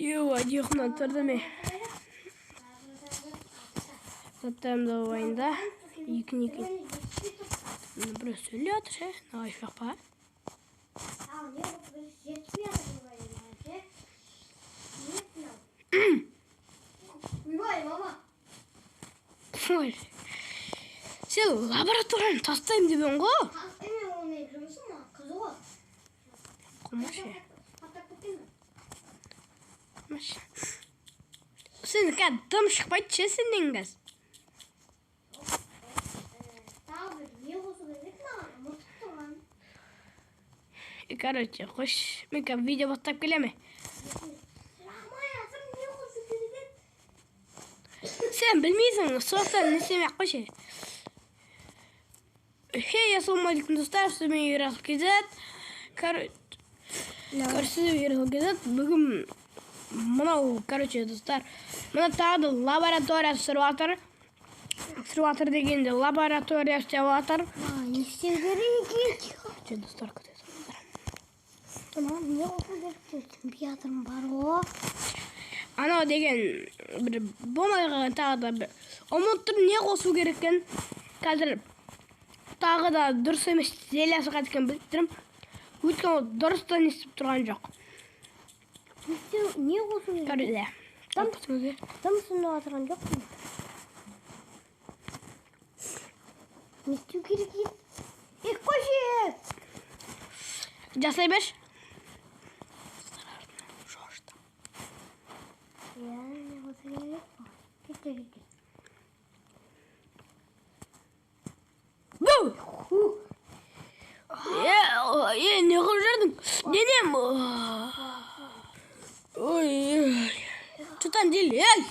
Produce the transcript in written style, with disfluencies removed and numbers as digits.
Йо, ұйқымнан тұрдым е. Заттарымды алайын да. Екі екі. Біреу сөйлеп жатыр ше. Мынау айшуақ па? Ал не қосу керек? Жетпей жатыр маған ше. Не мынау? Ойбай, мама. Ой. Сен лабораторияны тастаймын деп едің ғой. Мен оның жұмысым маған қызық ғой. Қылмашы. Аттап кеткен бе? Қылмашы. Сен қазір дым шықпайды ше сенен қазір. Тағы бір не қосу керек маған? Ұмытып тұрмын. Короче, қойшы. Мен қазір видео бастап келемін. Рахмай, не қосу керек еді? Сен білмейсің, сондықтан не істемей ақ қойшы. Хей, ассалаумағалейкум, достар, сізбен Ерасыл KZ. Короче, Ерасыл KZ. Бүгін мынау, короче, достар, мына тағы да лаборатория түсіріп жатыр. Түсіріп жатыр дегенде лаборатория істеп жатыр. Не істеу керек еді? Короче, достар, күте тұрыңдар. Маған не қосу керек деп түсінбей жатырмын бар ғой. Анау деген бір болмай қалған, тағы да бір ұмыттым не қосу керек екенін. Қазір тағы да дұрыс емес зелье шығады екен, біліп тұрмын. Өйткені ол дұрыс та не істеп тұрған жоқ. Не істеу, не қосу керек? Короче, Там- қосу керек. Дым түсініп отырған жоқпын. Не істеу керек еді? Е, қойшы! Жасай берші. Шошты. Иә, не қосу керек? Кетті, кетті. Бу! Е, е, не қылып жүрдің? Денем. Ой, ой. Что там делаешь? Эй!